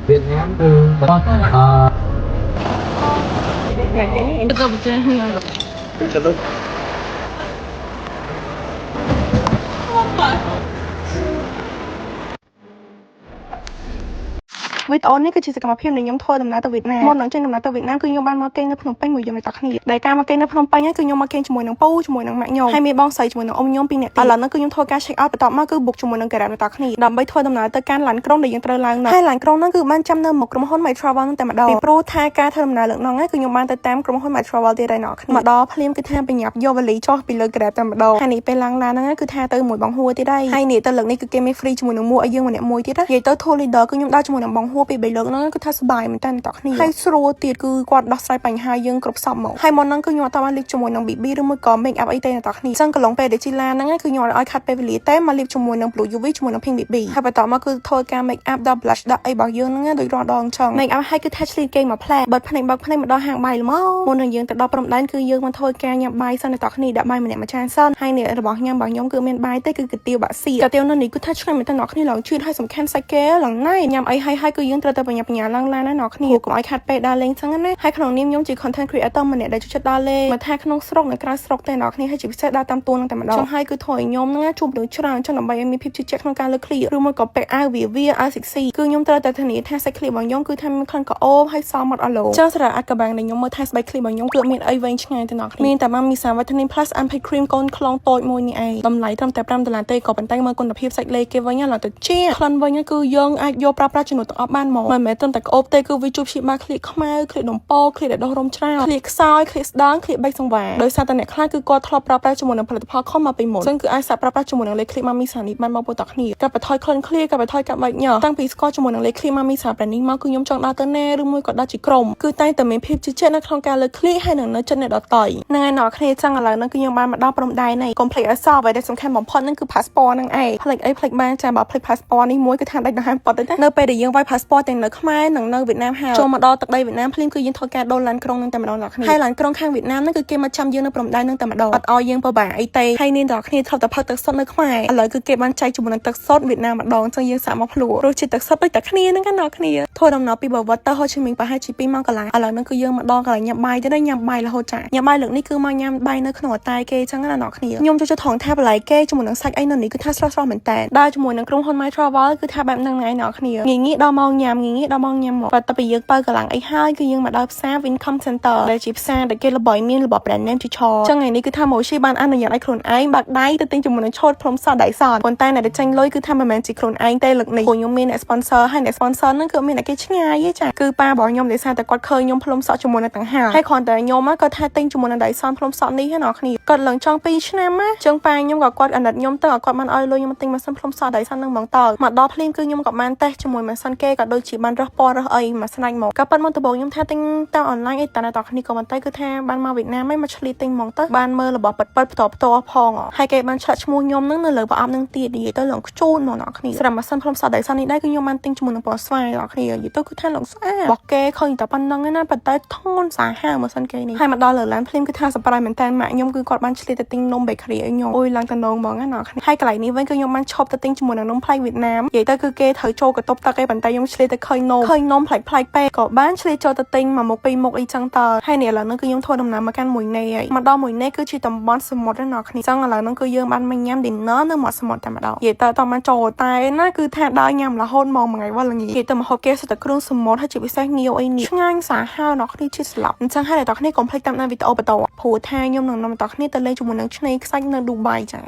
វៀតណាមគឺអឺ វីដេអូនេះគឺជាសកម្មភាពនៃខ្ញុំធ្វើដំណើរទៅវៀតណាមមុននឹងចេញដំណើរទៅវៀតណាមគឺខ្ញុំបានមកគេងនៅភ្នំពេញមួយយប់អ្នកទាំងគ្នាដែលការមកគេងនៅភ្នំពេញហ្នឹងគឺខ្ញុំមកគេងជាមួយនឹងពូជាមួយនឹងម៉ាក់ខ្ញុំហើយមានបងស្រីជាមួយនឹងអ៊ំខ្ញុំពីរនាក់ទៀតឥឡូវហ្នឹងគឺខ្ញុំធ្វើការ check out បន្ទាប់មកគឺ book ជាមួយនឹង Grab អ្នកទាំងគ្នាដើម្បីធ្វើដំណើរទៅកាន់ឡានក្រុងដែលយើងត្រូវឡើងនៅហើយឡានក្រុងហ្នឹងគឺបានចាំនៅមុខក្រុមហ៊ុន My Travel ហ្នឹងតែម្ដងពីព្រោះថាការធ្វើដំណើរលើកហ្នឹងគឺខ្ញុំបានទៅតាមក្រុមហ៊ុន My Travel ទៀតហើយអ្នកគ្នាមកដល់ភ្លាមគឺថាប្រញាប់យកវ៉ាលីចុះពីលើ Grab តែម្ដងហើយនេះពេលឡើងឡានហ្នឹងគឺថាទៅមួយបងហួរទៀតហើយហើយនេះទៅលើកនេះគឺគេមាន free ជាមួយនឹងមួកឲ្យយើងម្នាក់មួយទៀតណានិយាយទៅ tour leader គឺខ្ញុំដើរជាមួយនឹងបងហួរពីបីលើកហ្នឹងគឺថាសប្បាយមែនតើអ្នកគ្នាហើយស្រួលទៀតគឺគាត់ដោះស្រាយបញ្ហាយើងគ្រប់សពមកហើយមុនហ្នឹងគឺខ្ញុំអត់បានលាបជាមួយនឹង BB ឬមួយក៏ make up អីទេអ្នកគ្នាអញ្ចឹងកន្លងពេលដែលជិះឡានហ្នឹងគឺខ្ញុំអត់ឲ្យខាត់ពេលវេលាទេមកលាបជាមួយនឹង Blue UV ជាមួយនឹង Pink BB ហើយបន្ទាប់មកគឺធ្វើការ make up ដល់ blush ដាក់អីរបស់យើងហ្នឹងដូចរាល់ដងអញ្ចឹង make up ឲ្យគឺថាឆ្លៀតគេមកផ្លែបិទភ្នែកបើកភ្នែកមកដល់ហាងបាយល្មមមុននឹងយើងទៅដល់ព្រំដែនគឺយើងមកធ្វើការញ៉ាំបាយសិនអ្នកគ្នាដាក់បាយម្នាក់មួយចានសិនហើយនេះរបស់ញ៉ាំរបស់ខ្ញុំគឺមានបាយទេគឺកាទៀវបាក់សៀកាទៀវនៅនេះគឺថាឆ្ងាញ់មែនតើអ្នកគ្នាឡើងជឿហើយសំខាន់សាច់គេឡើងណៃញ៉ាំអីហើយហើយគឺយើងត្រូវតែបញ្ញាបញ្ញាឡើងឡានណាអ្នកគ្នាកុំឲ្យខាត់ពេលដើរលេងចឹងណាហើយក្នុងនាមខ្ញុំជា content creator ម្នាក់ដែលចូលចិត្តដើរលេងមិនថាក្នុងស្រុកនិងក្រៅស្រុកទេអ្នកគ្នាហើយជាពិសេសដើរតាមទួនឹងតែម្ដងចង់ឲ្យគឺធ្វើឲ្យខ្ញុំហ្នឹងជួបមនុស្សច្រើនចឹងដើម្បីឲ្យមានភាពជឿជាក់ក្នុងការលើកឃ្លៀឬមួយក៏ពាក់អាវវាវាអាវ sexy គឺខ្ញុំត្រូវតែធានាថាសាច់ឃ្លៀរបស់ខ្ញុំគឺថាមានក្លិនក្រអូបហើយសមមកអស់លោចឹងសម្រាប់អាកបាំងដែលខ្ញុំមើលថែស្បែកឃ្លៀរបស់ខ្ញុំគឺមានអីវែងឆ្ងាយទេអ្នកគ្នាមានតែម៉ាមីសា Vitamin Plus Unpaid Cream កូនខ្លងតូចមួយនេះឯងតម្លៃត្រឹមតែ5ដុល្លារទេក៏ប៉ុន្តែមើលគុណភាពសាច់លេគេវិញឡើងទៅជាក្លិនវិញគឺយើងអាចយកប្រើប្រាស់ជំនួសទាំងអស់បានមកមិនមែនត្រឹមតែក្អូបទេគឺវាជួយព្យាបាលឃ្លៀកខ្មៅឃ្លៀកដុំពោឃ្លៀកដែលដុះរោមច្រើនឃ្លៀកខ្សោយឃ្លៀកស្ដើងឃ្លៀកបែកសង្វារដោយសារតែអ្នកខ្លះគឺគាត់ធ្លាប់ប្រើប្រាស់ជាមួយនឹងផលិតផលខំមកពីមុនចឹងគឺអាចសាកប្រើប្រាស់ជាមួយនឹងលេឃ្លៀកម៉ាមីសានេះបានមកពុតតគ្នាកាត់បន្ថយក្លិនឃ្លៀកកាត់បន្ថយកាប់បែកញើសតាំងពីស្គាល់ជាមួយនឹងលេឃ្លៀកម៉ាមីសាប្រនេះមកគឺខ្ញុំចង់ដើរទៅណាឬមួយក៏ដើរជាក្រុមគឺតែងតែមានភាពជឿជាក់នៅក្នុងការលើកឃ្លៀកហើយនឹងនៅចិត្តអ្នកដទៃហ្នឹងហើយអ្នកគ្នាចឹងឥឡូវហ្នឹងគឺខ្ញុំបានមកដល់ព្រំដែនហើយកុំភ្លេចឲ្យសោះអ្វីដែលសំខាន់បំផុតហ្នឹងគឺ passport ហ្នឹងឯងភ្លេចអីភ្លេចបានចាបើភ្លេច passport នេះមួយគឺថាដាច់ដង្ហើមប៉ុតទៅណានៅពេលដែលយើងវាយ passport ទាំងនៅខ្មែរនិងនៅវៀតណាមហើយចូលមកដល់ទឹកដីវៀតណាមភ្លាមគឺយើងធ្វើការដូរឡានក្រុងហ្នឹងតែម្ដងអ្នកគ្នាហើយឡានក្រុងខាងវៀតណាមហ្នឹងគឺគេមកចាំយើងនៅព្រំដែនហ្នឹងតែម្ដងអត់ឲ្យយើងពិបាកអីទេហើយនាងទាំងគ្នាធ្លាប់តែផឹកទឹកសុទ្ធនៅខ្មែរឥឡូវគឺគេបានចែកជាមួយនឹងទឹកសុទ្ធវៀតណាមម្ដងចឹងយើងសាកមកភ្លក់រសជាតិទឹកសុទ្ធដូចតែគ្នាហ្នឹងណាអ្នកគ្នាធ្វើដំណើរពីបាវិតទៅហូជីមីញប្រហែលជា2ម៉ោងកន្លះឥឡូវហ្នឹងគឺយើងមកដល់កន្លែងញ៉ាំបាយទៅណាញ៉ាំបាយរហូតចាញ៉ាំបាយលើកនេះគឺមកញ៉ាំបាយនៅក្នុងអតែគេចឹងណាអ្នកគ្នាខ្ញុំចូលចិត្តថងថាបន្លែគេជាមួយនឹងសាច់អីនៅនេះគឺថាស្រស់ស្រស់មែនតើដើរជាមួយនឹងក្រុមហ៊ុន My Travel គឺថាបែបហ្នឹងឯងអ្នកគ្នាងាយងាយដល់ម៉ោងញ៉ាំងាយងាយដល់ម៉ោងញ៉ាំមកបន្ទាប់ពីយើងបើកម្លាំងអីហើយគឺយើងមកដល់ផ្សារ Vincom Center ដែលជាផ្សារដែលគេល្បីមានរបស់ brand name ជាឆចឹងថ្ងៃនេះគឺថាម៉ូស៊ីបានអនុញ្ញាតឲ្យខ្លួនឯងបើកដៃទៅទិញជាមួយនឹងឈុតព្រំសក់ Dyson ប៉ុន្តែអ្នកដែលចាញ់លុយគឺថាមិនមែនជាខ្លួនឯងទេលើកនេះព្រោះខ្ញុំមានអ្នក sponsor ហើយអ្នក sponsor ហ្នឹងគឺមានអ្នកគេឆ្ងាយទេចាគឺប៉ារបស់ខ្ញុំដោយសារតែគាត់ឃើញខ្ញុំផ្លុំសក់ជាមួយនឹងតង្ហាហើយគ្រាន់តែខ្ញុំគាត់ថាទិញជាមួយនឹង Dyson ផ្លុំសក់នេះណាអ្នកគ្នាគាត់ឡើងចង់2ឆ្នាំណាចឹងប៉ាខ្ញុំក៏គាត់អាណិតខ្ញុំទៅគាត់បានឲ្យលុយខ្ញុំទិញម៉ាស៊ីនផ្លុំសក់ Dyson ហ្នឹងហ្មងតើមកដល់ភ្លាមគឺខ្ញុំក៏បានតេស្តជាមួយម៉ាស៊ីនគេក៏ដូចជាបានរើសពណ៌រើសអីមកស្នាច់មកក៏ប៉ិនមកដំបូងខ្ញុំថាទិញតាមអនឡាញអីតែអ្នកគ្នាក៏ប៉ុន្តែគឺថាបានមកវៀតណាមឯងមកឆ្លៀតទិញហ្មងទៅបានមើលរបស់ពិតពិតផ្ទាល់ផ្ទាល់ផងហើយគេបានឆ្លាក់ឈ្មោះខ្ញុំហ្នឹងនៅលើប្រអប់ហ្នឹងទៀតនិយាយទៅឡើងខ្ជូនហ្មងអ្នកគ្នាសម្រាប់ម៉ាស៊ីនផ្លុំសក់ Dyson នេះដែរគឺខ្ញុំបានទិញជាមួយនឹងពណ៌ស្វាយអ្នកគ្នានិយាយទៅគឺថាឡើងស្អាតរបស់គេឃើញតែប៉ុណ្្នឹងឯណាប៉ុន្តែធ្ងន់សាហាវម៉ាស៊ីនគេនេះហើយមកដល់លើឡានភ្លាមគឺថា surprise មែនតើម៉ាក់ខ្ញុំគឺគាត់បានឆ្លៀតទៅទិញនំ bakery ឲ្យខ្ញុំអូយឡើងតំណងហ្មងណាអ្នកគ្នាហើយកន្លែងនេះវិញគឺខ្ញុំបានឈប់ទៅទិញជាមួយនឹងនំផ្លែវៀតណាមនិយាយទៅគឺគេត្រូវចូលកន្ទប់ទឹកឯងប៉ុន្តែខ្ញុំឆ្លៀតទៅឃើញនំឃើញនំប្លែកប្លែកពេកក៏បានឆ្លៀតចូលទៅទិញមួយមុខពីរមុខអីចឹងតើហើយនេះឥឡូវហ្នឹងគឺខ្ញុំធ្វើដំណើរមកកាន់មួយនៃហើយមកដល់មួយនៃគឺជាតំបន់សមុទ្រណាអ្នកគ្នាចឹងឥឡូវហ្នឹងគឺយើងបានមកញ៉ាំ dinner នៅមាត់សមុទ្រតែម្ដងនិយាយទៅតមកចូលតែណាគឺថាដើរញ៉ាំរហូតមកមួយថ្ងៃវល់ល្ងាចនិយាយទៅមកហូបគេសុទ្ធតែគ្រឿងសមុទ្រហើយជាពិសេសងាវអីនេះឆ្ងាញ់សាហាវអ្នកគ្នាជាស្លាប់អញ្ចឹងហើយអ្នកគ្នាកុំភ្លេចតាមដានវីដេអូបន្តព្រោះថាខ្ញុំនឹងនាំអ្នកគ្នាទៅលេងជាមួយនឹងឆ្នេរខ្សាច់នៅឌូបៃចា៎។